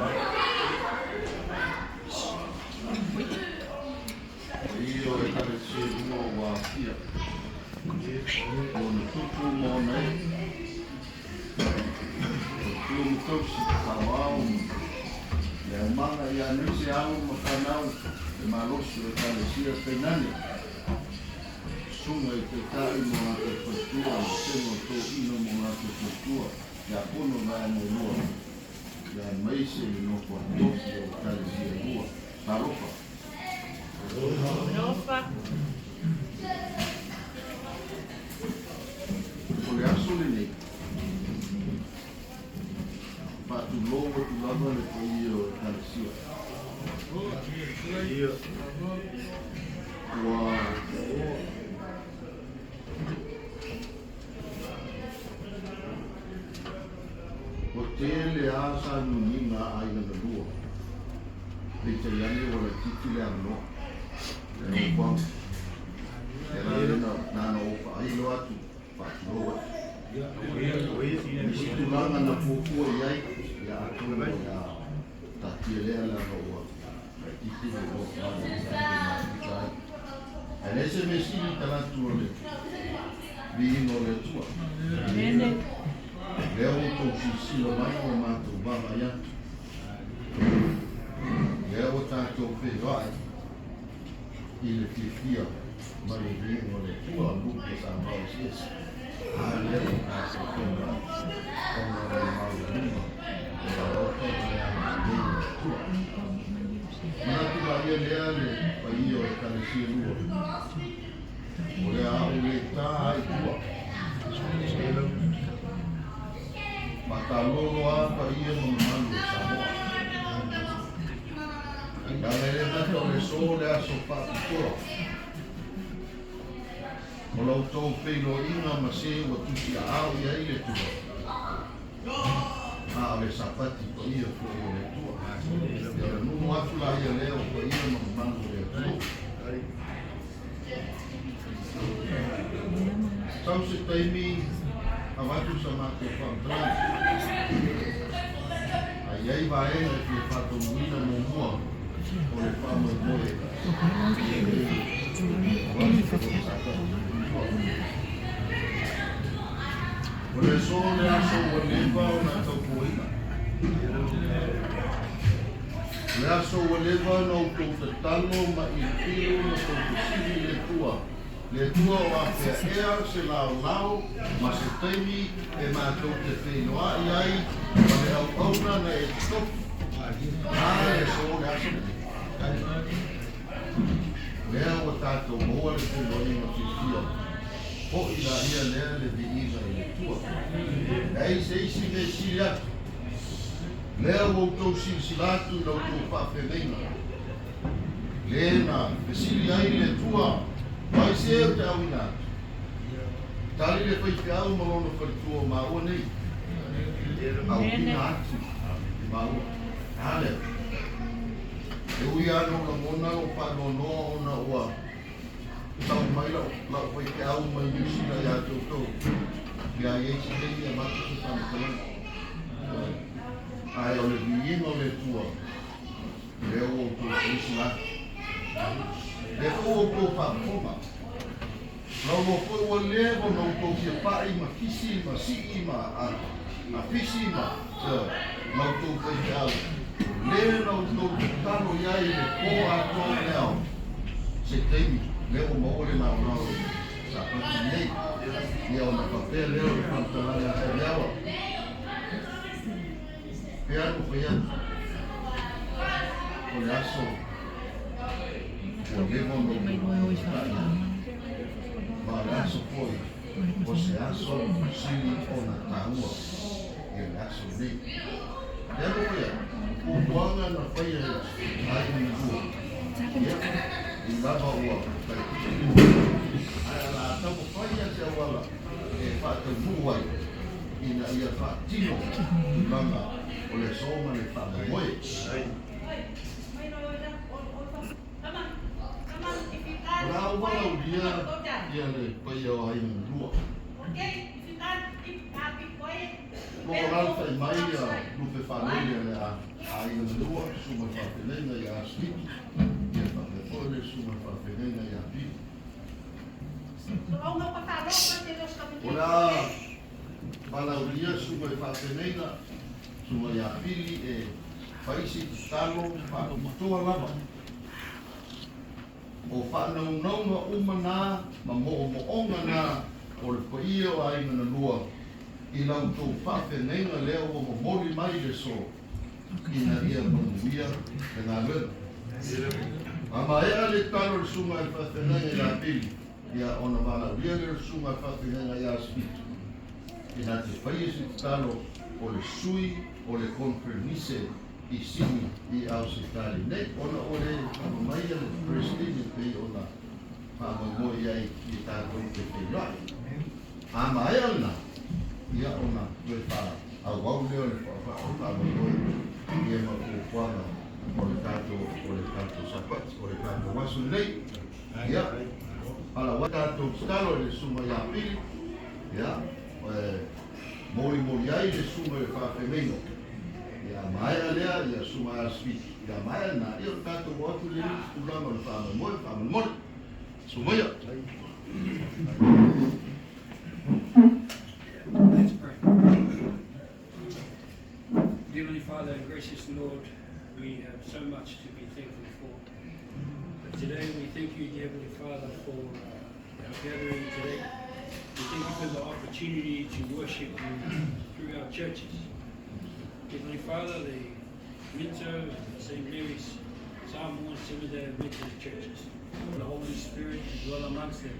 mai. Paia o Ekalesia i luga o ua aofia i ona tupu ma ona ee, faletua ma tausi, saoao ma le aumaga, ia aemaise alo ma fanau le malosi o Ekalesia tainane susuga i taitai ma o latou faletua, le vasega o toeaiina ma o latou faletua, tiakono o vaega e lua, ia aemaise le nofo a tofi o Ekalesia e lua. Talofa! O le aso lenei, faatulou atu lava le paia o Ekalesia. Ua Ua tele a sauniuniga a aiga na lua, peitai ane ua laitiiti le avanoa i le nofoaga. E ala lea na ona ou faailo atu, faatulou atu. O nisi tulaga na fuafua i ai, ia atonu o le a taatia lea leaga ua laitiiti le nofoaga e mafuta ai. Ae leai se mea sili i talaatu o le viiga o le Atua. Lea ua outou silasila mai ma matou vaavaai atu. Lea ua tatou feiloai i le fiafia ma le viiga o le Atua, lupe Samoa eseese. A lea ua tatou feiloai ona o le maualuga o le alofa ma le agalelei o le Atua. Manatu laia lea le paia o Ekalesia lua, o le a ou le ta ai tua. Faataalolo a paia ma mamalu o Samoa. Leaga e le gata o le so le aso faapitoa o la outou feiloaiga ma se ua tusiaao i ai le Atua, a o le Sapati paia foi o le Atua. Ia ona numu atu laia lea o paia ma mamalu o le atunuu. Sau se taimi avatu sa matou faamatalaga. A i ai vaega e fia faatonuina muamua o le faamoemoe O le aso le aso ua leva ona tautuaina. O le aso ua leva ona outou tatalo ma iluilu ma tou fesili i le Atua, le Atua o afea ea se laolao ma se taimi e matou te feiloai ai ma le auauna na e totofi. A le aso le aso lenei. Lea ua tatou maua le feiloaiga fiafia, hoʻi laia lea le viiga i le Atua. Leai se isi mea sili atu. Lea ua outou silasila atu i la outou faafeagaiga, le na fesili ai le Atua, O ai se ou te auina atu? Tali le faifeau ma lona faletua o maua nei, Auina atu maua. A lea? E ui lava ina ou lagona lou faanoanoa ona ua tau mai lau faifeau mai Niu Sila ia te outou, pe a i ai se taimi e avatu se faamatalaga. Ae o le viiga o le Atua, lea ua outou silasila atu. Lea foi ua outou faafofoga. Lauloa foi ua leva ona outou fia pai ma fisi ma sii ma afisi ma la outou faifeau. Le na outou tatalo i ai le po atoa o le ao. Se taimi, lea ua maua le laolao i le Sapati nei. Ia ona faapea lea o le faamatalaga a Eliawa. Pea na fai atu, o le aso ua leva ona ou tatai ma o le aso foi o se aso sili ona taua i le aso lenei. Lea na fai atu, fuafuaga na faia e aiga na lua, ia, i lava ua laitiiti le ae o le a taumafai lava se auala e faataunuu ai ina ia faatino tulaga o le aso ma le faamoemoe. O le a ou valaaulia ia le paia o aiga na lua. O lo o alaalatai mai ia lupe faalele a le aiga. susuga i le faafeagaiga ia Asifiti, ia faapea foi le susuga i le faafeagaiga ia Pili. O le a valaaulia susuga i faafeagaiga, susuga ia Pili e fai se tatalo faapitoa lava. O faanaunauga uma na ma moomooga na o le paia o aiga na lua i la outou faafeagaiga lea ua momoli mai le aso ina ia manuia le galuega. A maea le tatalo i le susuga i le faafeagaiga ia Pili, ia ona valaaulia lea o le susuga i le faafeagaiga ia Asifiti ina te faia se tatalo o le sui o le Koneferenise i Sini i Ausetalia nei, ona ua le faamamaia le Peresetene pei ona faamoemoe i ai i tatou te feiloai. A maea lena, ia ona toe faaauau lea o le faamoemoe ia ma fuafuaga o le tatou Sapati, o le tatou aso lenei. Ia, valaau tatou tatalo i le susuga ia Pili, ia, molimoli ai le susuga i le faafeagaiga. Ia maea lea, ia susuga Asifiti. Ia maea lena, ia o le tatou o atu le tulaga o le faamoemoe, faamolemole. Sumaia. Let's pray. Heavenly Father and gracious Lord, we have so much to be thankful for. But today we thank you, dear Heavenly Father, for our gathering today. We thank you for the opportunity to worship you through our churches. Heavenly Father, the Minto and St. Mary's Samoan Seventh-day Adventist churches, the Holy Spirit to dwell amongst them.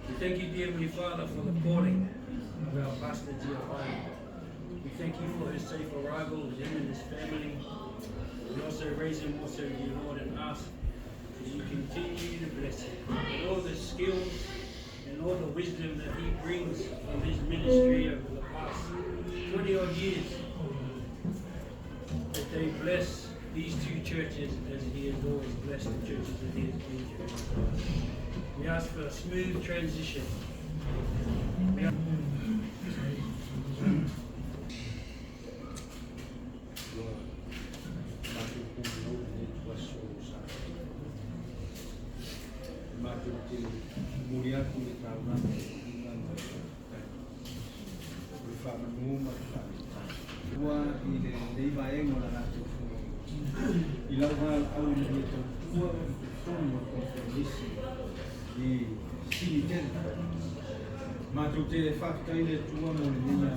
We thank you, dear Heavenly Father, for the calling of our pastor, Giovanni. We thank you for his safe arrival, him and his family. We also raise him also, dear Lord, and ask that you continue to bless him with all the skills and all the wisdom that he brings from his ministry over the past 20-odd years, that they bless these two churches as he has always blessed the churches that he has been to. We ask for a smooth transition. Mātou te whakatai le tua mo le nina.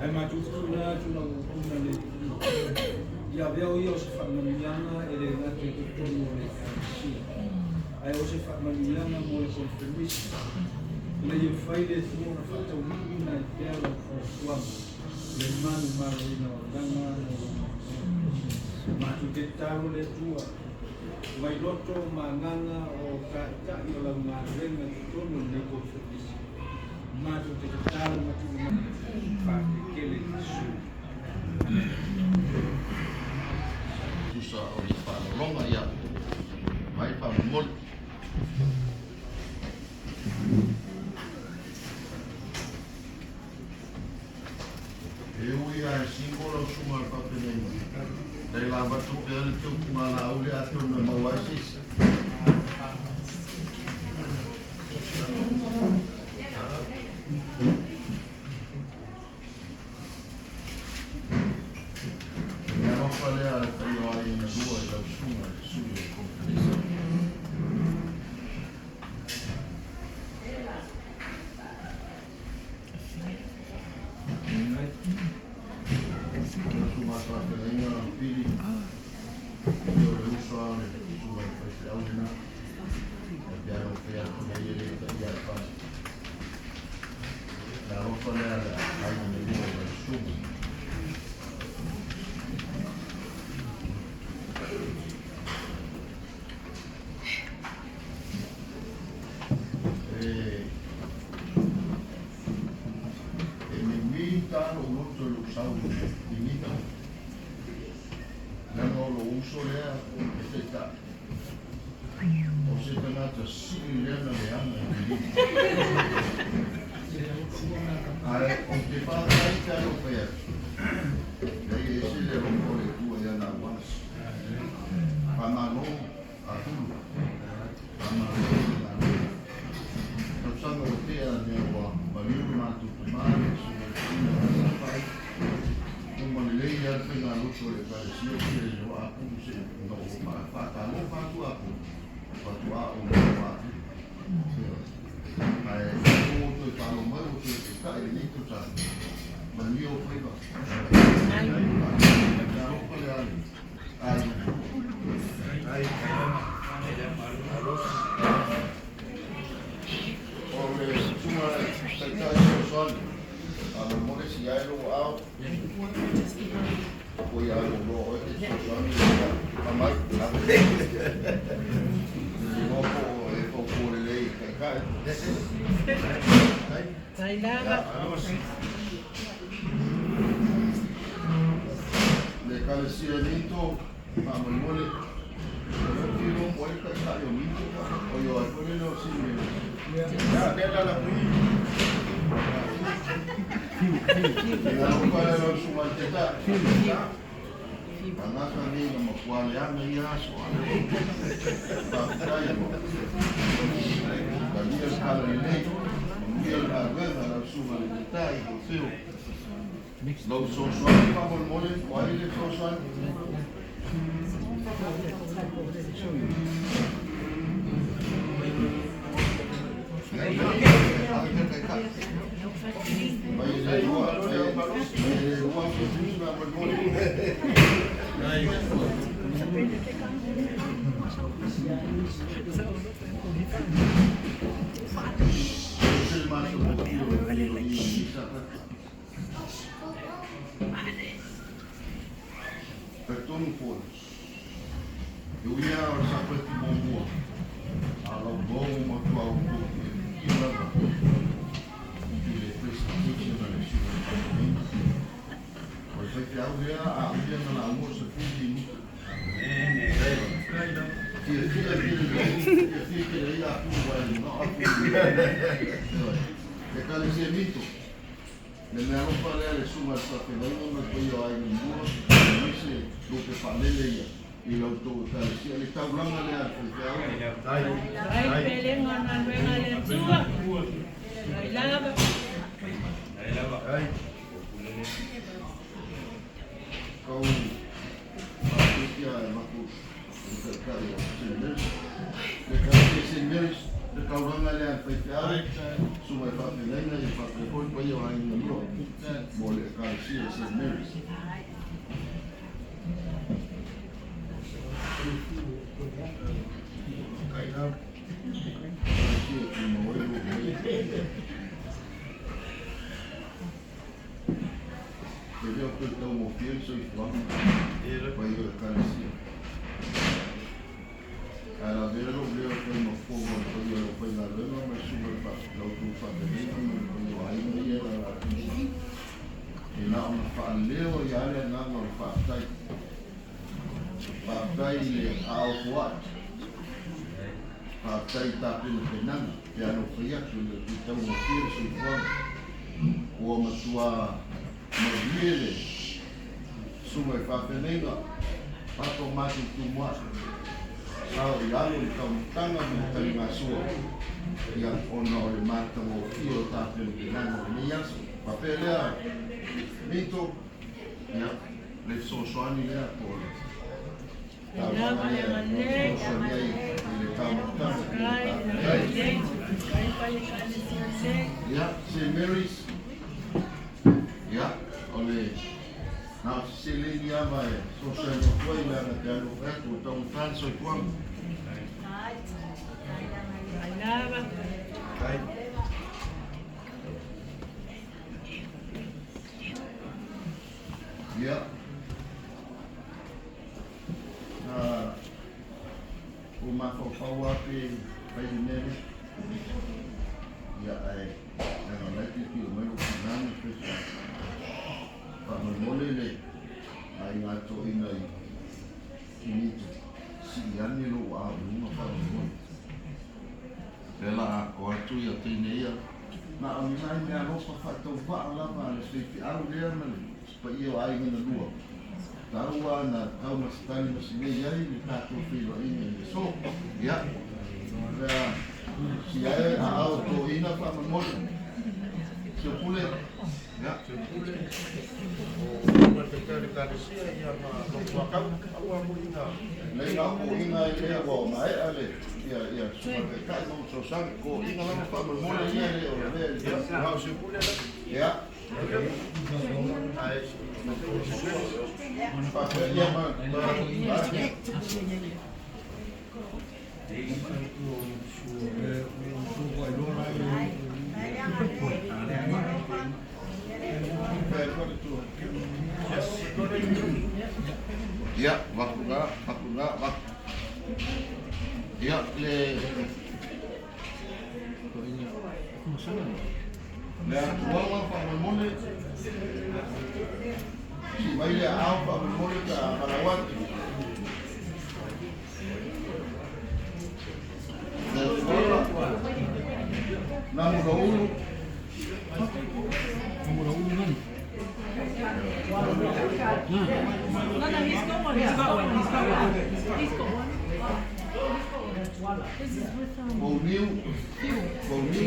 Ai mātou te tuna atu na una le ia veo ia o se whaamanuianga e le ngā te tonu o le kaisia. Ai o se whaamanuianga mo le konferenisi. Ina ia whai le tua na whataunui na i pēr o whautuanga. Le manu maro ina o ranga mo mātou te taro le tua. Mai loto manganga o taʻitaʻi o lau galuega i totonu o lenei konferenisi. Matou te tatalo ma tuuina faatetele i Iesu. Tusa o le faalologa ia mai faamolemole. E ui a e singo lau susuga i le faafeagaiga. Dai la avatu pea le teutuga laau le atonu e maua ai se isi. Le alofa lea a le paia o aiga na lua i lau susuga i le sui o le konferenisi. Lau susuga faafeagaiga Pili, ia o le uso a le susuga i le faifeau lena. E pe ana o fea atu nei e le taia e fale. Le alofa lea a le aiga na lua i lau susuga. E mimi ta lou loto i lou sau mimita. Leaga o lou uso lea e taitaʻi. O se tagata sili lea na leaga i le lima. Ae ou te faafetai pe a lou fai atu. Leai e ese le alofa. ma lelei lava le faigalotu a le Ekalesia i le o Apulu seʻi na ou faatalofa atu Apulu, faatoa ou iloa Apulu. Ioe. Ae o ua toe faalogo mai ua toe taitai i lenei tausaga. Manuia ou faiva. Talofa le ale. Ai. O le susuga i le Taitai Fesoasoani, faamolemole si ai lou aao. Ua ia loa oe te fesoasoani i le mai. Le iloa po o e fautua lelei i taitai. Le Ekalesia Minto, faamolemole, o lea ou te iloa po o ai le taitai o Minto, o i o ai foi lele o Sini. Alofa le lau susuga i le Taitai. Tagata nei na matua leaga ia aso a lea faafetai ua talia le tala lelei. Manuia le galuega lau susuga i le Taitai o Feo. Lau fesoasoani faamolemole, o ai le fesoasoani? Mai le lua, mai le lua faamolemole. Se le matou Talitonu foi, e ui lava o le Sapati muamua, a o lau iloa ua matua outou fiafia lava i le presentation a le Susuga i le Faafeagaiga. O le faifeau lea a uia na lauga o le 10 minute. Fiafia tele lelei, fiafia tele ai Apulu aua e manao Apulu i le Ioe. Ekalesia Minto, Le mea alofa lea le susuga i le faafeagaiga ma le paia o aiga i mua, aemaise lupe faalele ia i la outou Ekalesia, le taulaga lea a le faifeau. Ai pelega o galuega a le Atua. Ai lava. Kau faapipia e avatu i le taitai o Saint Mary's. Le Ekalesia Saint Mary's, le taulaga lea a le faifeau, susuga i le faafeagaiga ia faapea foi le paia o aiga lua mo le Ekalesia Saint Mary's. Ekalesia tumau ai lou mea. E le o toe taugofie le soifuaga paia o Ekalesia. Ae lavea lou leo e fai ma fofoga o le paia o le aufaigaluega ma le susuga i le la outou faafeagaiga ma le paia o aiga ia e alaala atu nei. E na ona faaleo ai lava le agaga o le faafetai. Faafetai i le aao foai. Faafetai i tapenapenaga pe a na ou fai atu e le o toe taugofie le soifuaga. Ua matua malie le susuga i le faafeagaiga Papa o matou tumuai. Sao i lalo le taumafataga ma le taligasua ia ona o le matagofie o tapenapenaga o lenei aso. Faapea lea Minto, ia le fesoasoani lea po o le talosaga lea e fesoasoani ai i le taumafataga e pei ona tapena ai. Ia, Saint Mary's, ia, o le na o se seleni lava e fesoasoani atu ai leaga te alofa atu ua taugata le soifuaga. Ia, na ou mafaufau lava pe fai le mea lea. Ia, ae leaga o la e tilotilo mai lou tina ma le faletua. Faamolemole le aiga toeaina i Kimiti, sii ane lou aao i luga faamolemole. Lea la atoa atu ia teine ia, na o ni nai mea alofa faatauvaa lava a le faifeau lea ma le paia o aiga na lua. Tau lava na tau masitali masinei ai le tatou feiloaiga i le aso. Ia, lea si ae aao toeaina faamolemole. Sio Pule, ia. O Ekalesia ia ma lotuakau aua muliga. Nei ngā kōinga e lea ua o maea le ia ia sumatekai ma usosani kōinga lama faamolemole ia le o le lea i Na o se pule la. Ia Ai faapea ia ma Ia, vaku ga, vaku ga, vaku. Ia, le le atuaga faamolemole si mai le aao faamolemole ka malauati le atuaga namulaulu. No, he's got one. He's got one. He's got one. He's got one. This is with Founiu founiu.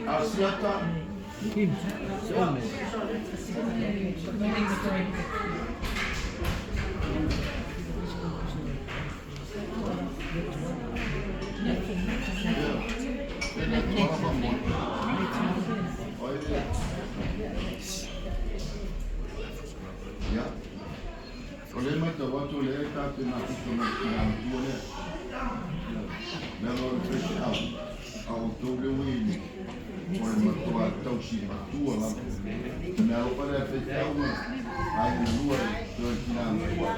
Asiata. Ia le atuaga faamolemole o ai le ia o le matau atu o lea e tapena pito ma le tina matua lea mea o le feseau a outou le ua i nei o le matoa tausi matua lava mea alofa lea feseau ma aiga lua toe tina matua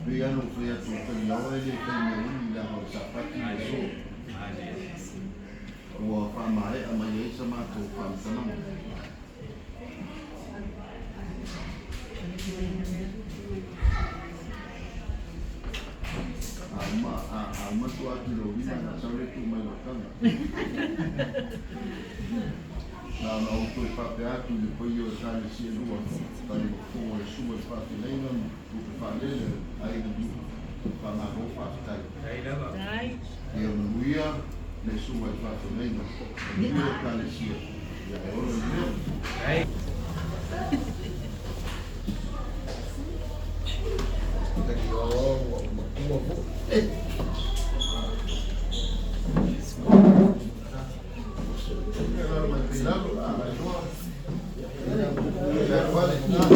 pei ana ou fai atu o taliaoa e lē taimi umi leaga o le sapati le aso ua faamae'a mai ai sa matou faamatalaga. A uma a uma tua atu i lou lima na sau le tuu mai lou taga na ona ou toe faapea atu i le paia o Ekalesia lua tali mafua e sua i faafeagaiga ma tupe faalele aiga niu faamalo faafetai. Dai. Ia manuia le suga i faafeagaiga manuia Ekalesia ia e ola le leo. Ia lalo mai pei lalo a lailoa le atuale. Ia ia le ia la. Ia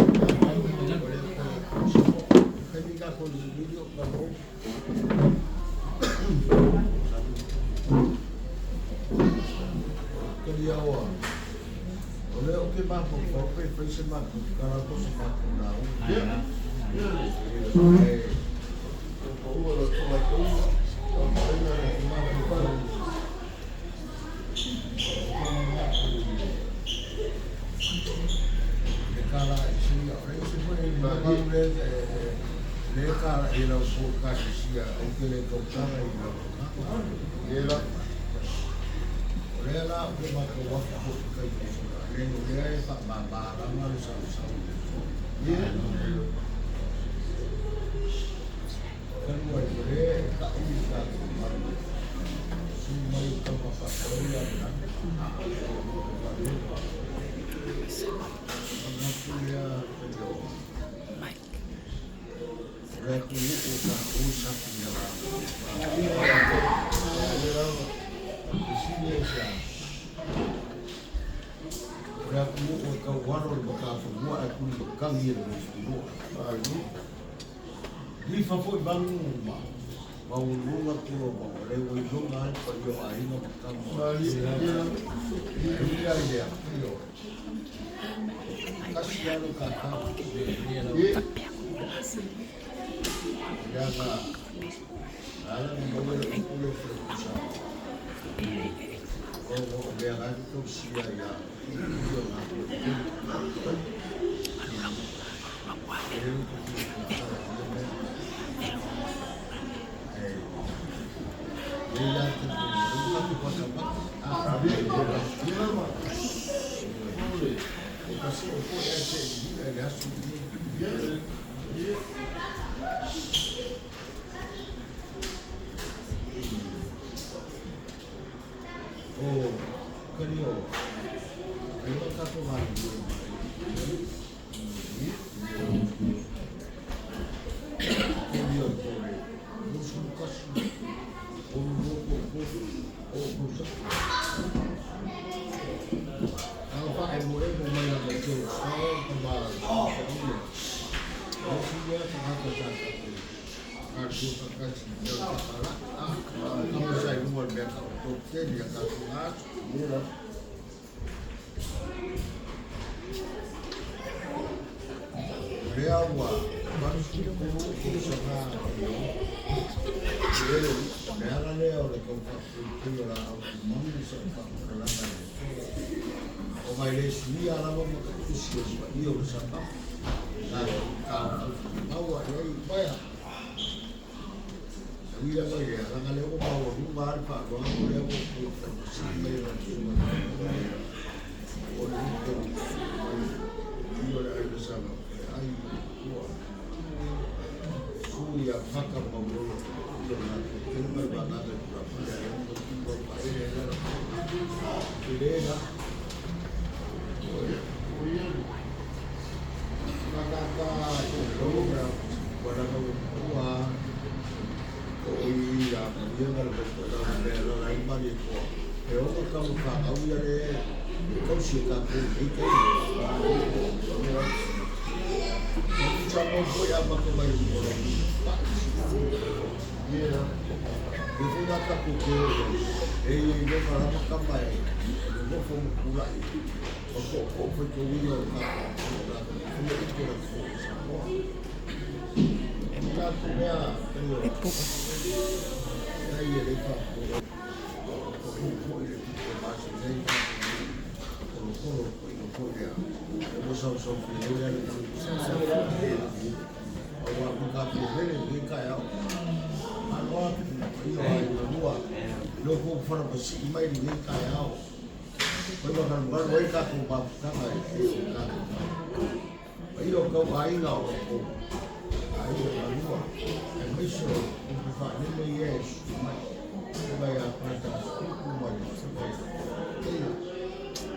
ia ia ma ole ia ia. O kalio ai o tatou galulue mai kalio i le 21 o 2 o tausaga. A o faaemoemo mai lava i te sao ka ma feaule. O si mea tagata sa tatou galulue faatasi i mea o le takalai. A kama sa i luga o le mea taoto tele ia tatou aso. Lea ua 83 tausaga le ala lea o le tau faapuipui o laau tumau sa o faamatalaga i le o mai le suia lava ma ka tusi o le paia o le Samoa na taofofu maua i ai paea ui lava i le alaga lea ua maualuga lava le faaaloalo lea ua tou faimasii mai e lau susuga o le uto mai i o le aiga sa ai ua sui a faka maulolo i o latou tele mai vagaga i tulafale a lea ua tupu au paele ai la le la Makaka ko wala ka ua o i a ia nga le ko la le la la i mari ko e o ka ka ka au ia le kau si ka ko i ke sa mo ko ya ma ko mai ko la pa ia e fo na ka ko ke e i le ka ma ka mai le mo fo mo kula i o ko ko fo ko wi o ka ko la ko le i ko ko sa mo ka ko mea e po ai e le fa ko ko ko i le ko ma se nei ko ko ko i ko ia e mo sa sa fi le le o wa ko ka fi le le ka ya ma no i o ai no lo ko fara pa si mai le ka ya o ko ba ka ba oi ka ko ba ka ka e ka ai o ka ai nga o ko ai o la lua e mai so o ko fa le le yes mai ko ba ya pa ta ku mai se mai e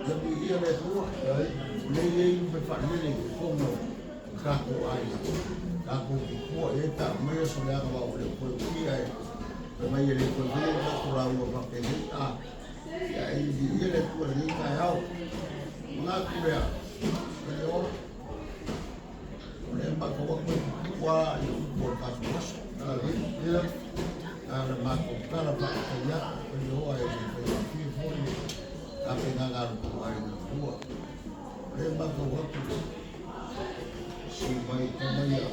ya mi ia le tua le ye me fa le le ko mo ka ko ai ka ko ko e ta mai so le ga ba o le ko ki ai mai le ko le ka ko la ua fa pe le a ia i ia le tua le ka au nga ku ya le o le ma ko ko wa i ko ka so ia a la ma ko ka la pa ka ia ko le o ai le fi fo ni ka pe nga nga ko ai na tua le ma ko wa ku si mai ka mai ia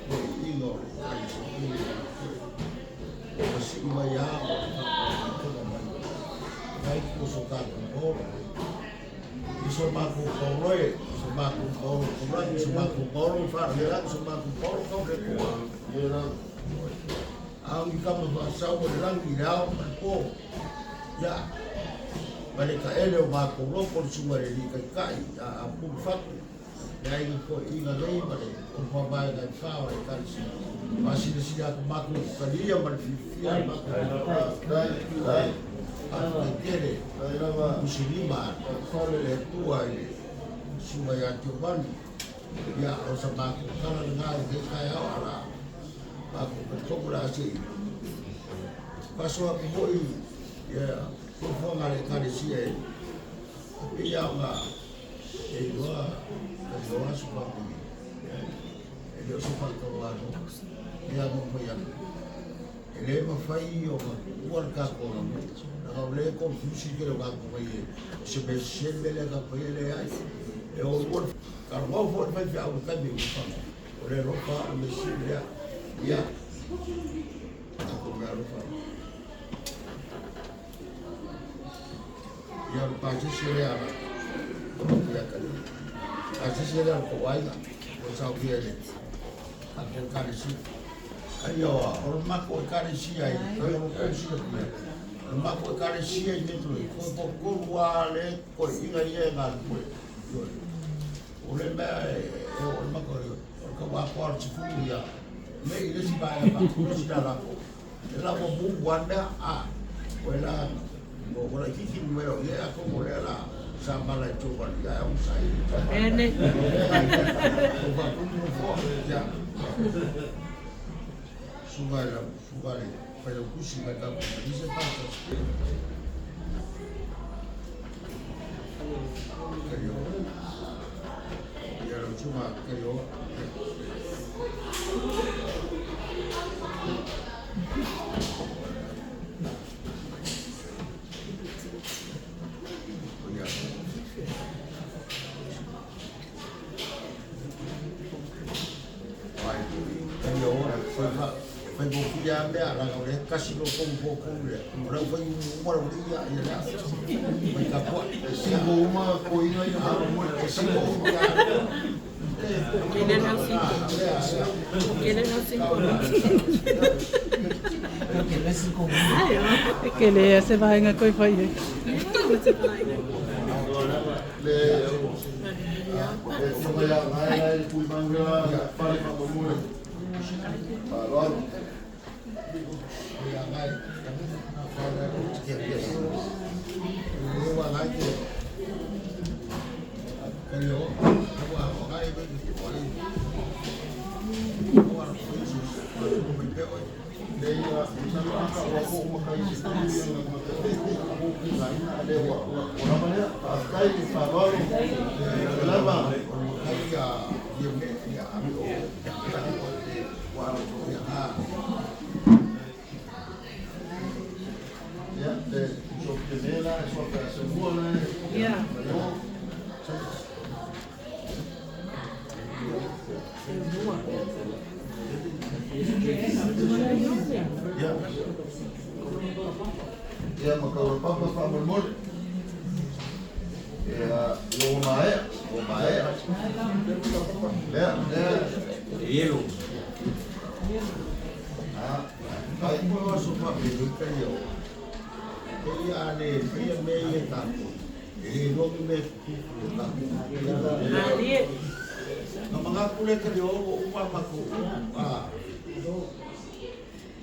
ko i no ai so i o si mai ia o ka ko mai ai ko so ka ko i so ma ko ko roe so ma ko ko ko ra so ma ko ko fa le ra so ma ko ko ko le ko a i ka ma sa o le rangi le ao ma ko ia ma le ka ele o ma ko lo ko su ma le ka kai a pu fatu le ai ko i ga nei ma le o fa ba ga fa o le ka si ma si le si a ma ko ka lia ma le fi fi ma ko ai a ka kere musilima le tua i sua ia Giovanni ia o sa ma ko kala nga i ke kai au ala ma ko ka toku la si paso a ko i ia ko fo nga le kare si e ia nga e loa ka loa su pa ko e le so pa ko wa no ia mo ko ia e le ma fai o ka ua ka ko na ka le ko fusi ke lo ka ko mai se me se me le ka pa le ai e o ua ka lo fo fai fi au ka mi u fa o le ro fa o me si le ia ka ko me ro fa ia ro pa se se le ala o ia ka le a se se le ko ai o sa o le a ko ka le si ai o o ma ko ka le si ai o ko si le o ma ko ka le si ai ne tu ko ko ko wa le ko inga ia nga ko o le mea e o le mako o ka wa ko al fu ia me i le si ba ba ko si la ko e la mo bu wa mea a o la O la kiki me o ia ko mo le la sa mala tu ba ya o sai. Ene. O va ku mo fo ya. Suga la suga le pero kusi ma ka ni se pasa. Kayo. Ya lo chuma kayo. Kasi lo kong po le ora fai mo ora ia ia mai ka po si mo ma ko ina ina ha mo si mo ¿Quién es los cinco? ¿Quién es los cinco? Es que le hace vaina coi fai. Le le ya ngai ngai pui manga fale pa mo mo pa lo ia ngai ia ia ngai te kayo wa ngai be ki o wa le ia sa lo aka wa ko ma kai se tu ia na ma te ko ki ngai na le wa wa ma le pa kai pa lo le lava kai ya ia me ia ami o wa ia ha ya le so que nela so que se mueve Ya. Ya. Ya ma ka papa pa mo mo. Ya lo mae, o mae. Le le Hielo. Ah, kai mo so pa me ka yo. Ia le ia me ia ta. E no me ku ta. Ali. Na mga kule ka yo o uma ma ku. Ah.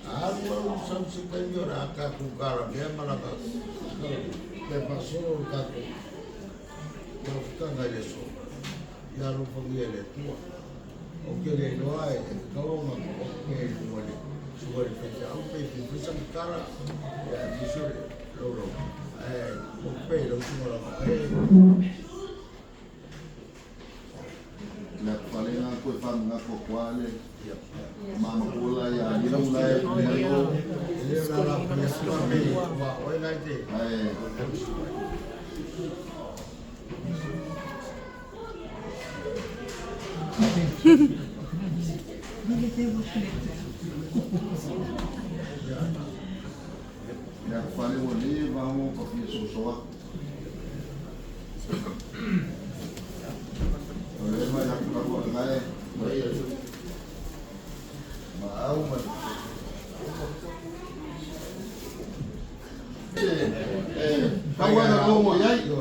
Alu au sam se ka yo ra ka ku kara me mala ka. Pe pasoro ka ku. Ka ka ngai le so. Ia ro fa ngi le tua. O ke le loa e ka o ma ko ke lu le. Su le fe au pe pe sa kara. Ya ni so le lo lo. Eh, o pe lo su la eh. La falena ko fa nga ko kwale. Mama kula ya ni la ya ni lo. Le la la pe wa o ngai te. Ai. Ya fale o le va mo pa fi so so. O le ma la ko ko ngai. Ma au ma. Eh, kawa na ko mo yai. Yo.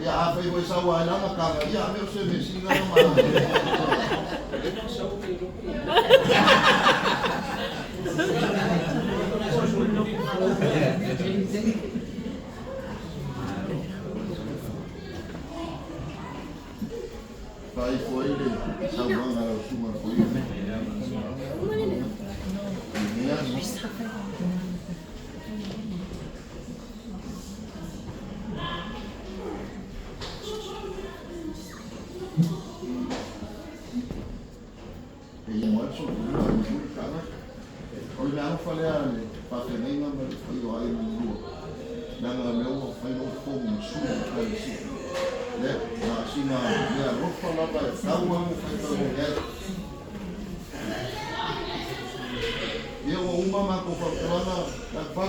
Ya a fai mo sa wa na ma ka ya me se me singa ma. Pai foi le sa wa na su ma ko i. E mo so o le au fale ale pa te nei ma fai o ai mo na na me o fai o fo mo su mo si le na si na le ro fa la ba sa wa mo fai pa mo le e o uma ma ko fa na na fa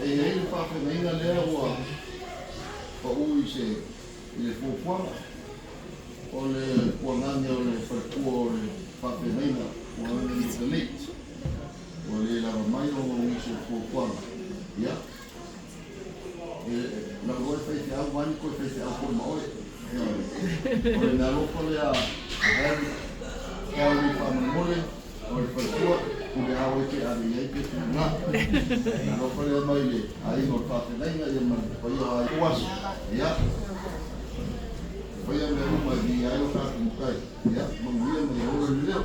e e fa fe nei na le o o u se le fo fo o le kuangani o le falekua o le faafeagaiga kuangani o le late ua lē lava mai ona o nisi o fuafuaga ia e lava oe faifeau vani koe faifeau foi ma oe o le mealofa lea a Harry Harry faamolemole o le falekua Pule ao e te ave i ai pe tūnga. Alofa lea mai le aiga o le faafeagaiga ia ma le paia o aiga uasi. Ia. Faia mea uma e viia ai lo tatou Matai. Ia, manuia ma ia ola le leo.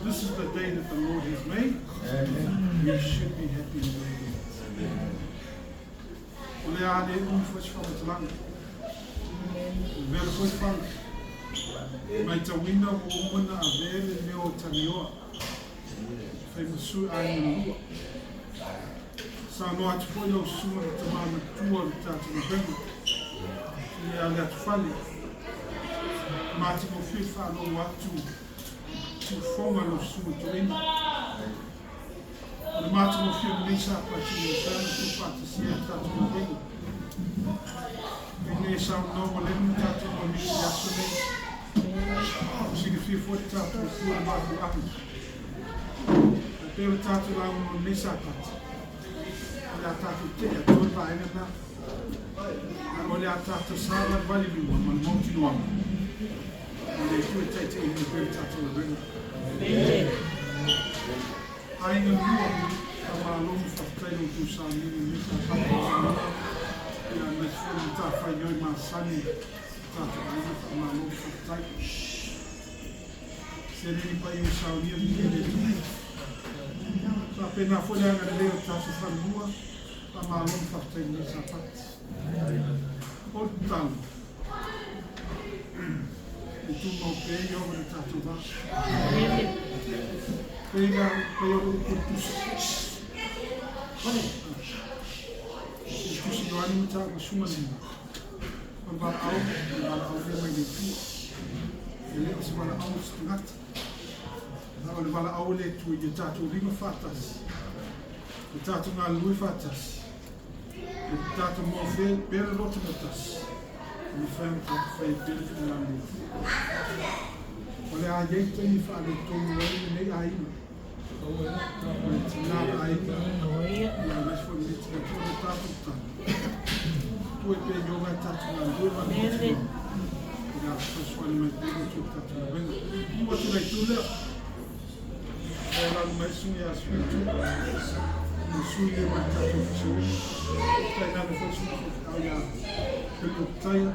This is the day that the Lord has made. We should be happy and glad in it. O le a le umi foi se whamatalanga. Vela foi whanga. Mai tawina o umana a vele mea o tangioa. Whai masu a ina lua. Sa noa atu foi lau susunga le tamā matua le tātou na benga. I a le atu fale. Mā te mo whiu whanau atu. Tu fonga lau susunga toina. O le matagofie o lenei Sapati ua mafai ona tuufaatasia e le tatou galuega. Pei e saunoa ua leva ona tatou manuia i aso nei. Ua silafia foi le tatou Atua i le mafuaaga. Ae pei o le tatou lauga mo lenei Sapati, o le a tatou tee atoa le vaega lena. Ae o le a tatou savalivali i luma ma le mautinoaga o le Atua e taitaiina pea le tatou galuega. Aiga lua, faamalo ma faafetai i lo outou sauniga i lenei Sapati i Samoa, ia aemaise foi le matafaioi masani a tatou aiga, faamalo ma faafetai. Seleni paia ua saunia viia le Atua. Faapena foi le agalelei o le tatou falelua, faamalo ma faafetai i lenei Sapati. O le tatalo, e tumau pea Ieova i lo tatou va. Pei la, pei o le upu i le tusi. I le tusi Ioane mataupu 15. O le valaau, o le valaau lea mai le Atua. E le o se valaau o se tagata. A o le valaau a le Atua ia tatou lima faatasi, ia tatou galulue faatasi, ia tatou maua pea le loto tasi, e mafai ona tatou faia pea le finagalo o le Atua. O le a i ai taimi faaletonu ai lenei aiga. O le tina aiga, ia aemaise foi lenei tina tua le tatou tatalo. Tua e pea Ieova e tatou galulue ma le mautinoa. O le a fesoasoani mai pea le Atua i le tatou galuega. Ua atu le itu lea. E alaala mai susuga ia Suitu, le sui lea mai le tatou Ofisa uma. Tainane foi susuga faifeau ia Philip Taia.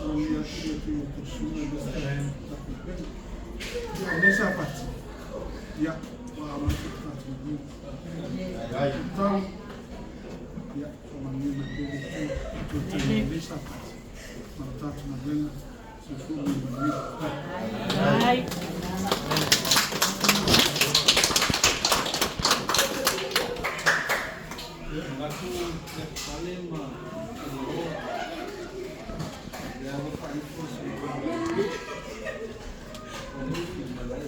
Manuia atu le Atua i outou susuga aemaise tatou galuega. Ia, o lenei Sapati, ia, ua amata le tatou galuega. Tatalo, ia, faamanuia mai pea le Atua i toe taimi o lenei Sapati ma le tatou galuega. Soifua ma ia manuia. Ai. Manatu le pale ma le le alofa ifo se o le fi malai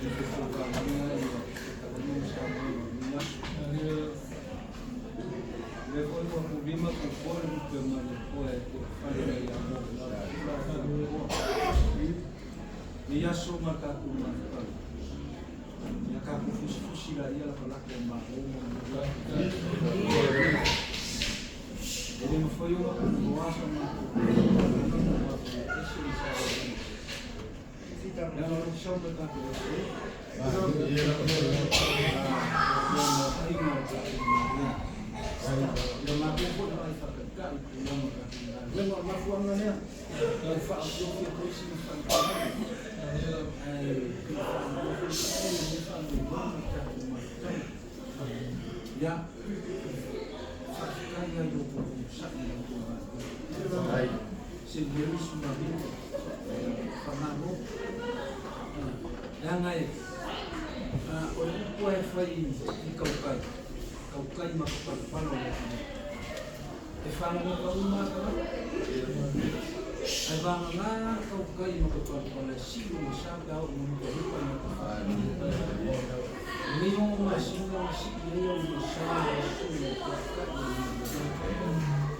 le fe fo ka mea ia ka mea sa mo ni aso le foi ua pulima ko po le pe ma le po e ko fale le ia mo la la ni aso ma ka ku ma ka ia ka ku fusi fusi la ia la la ko ma o mo la e le mafai ona ku asa ma ko ese i sa ia no le sau ka ko ese ia ma ko ko ai fa ka ka i ku ma ka le ma ma fu anga nea e fa o fi ko isi fa ai ia fa ka ia yo ko sa i ko se le su ma vi fa ma no Leaga e o le upu e fai i kaukai kaukai ma ka palapala o le atunuu e fagaloga uma tagata ae vagagā kaukai ma ka palapala e si'u ma sa pe a oo ma lupalupa ma ka fa'aga lenei ogo masina ma si'i ai au masā o aso o kaukai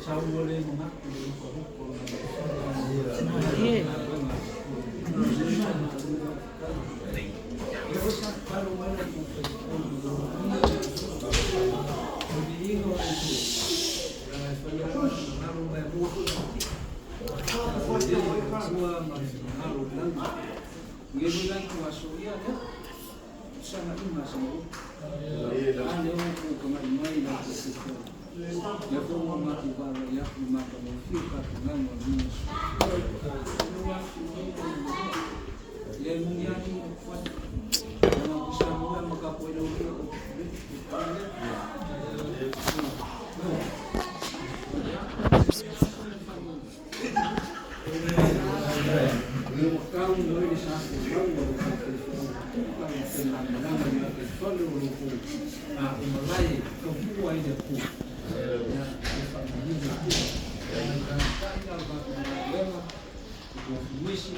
sa ua lē manatu le lupalupa o Ia sa talo mai le tou o viiga o le Atua e fai ala finagalo mai mua foi Atua ma le finagalo o le lagi. Ia foi la tou aso ia lea saga ima sa mau. A le o ku ka mai mai la te se fo. Ia fo ua matu vala ia ku maka mo fiu ka ku ngano ni. Ia mungi ani mo kwa. Ma ku sa mo ma ka po ile o Kau no ile sa ko lau o ka te ka te na na na te fale o lo a o malai ka pua ile ku ya e fa ni ni ku ka ka ina ba ku na leva ko fuisi.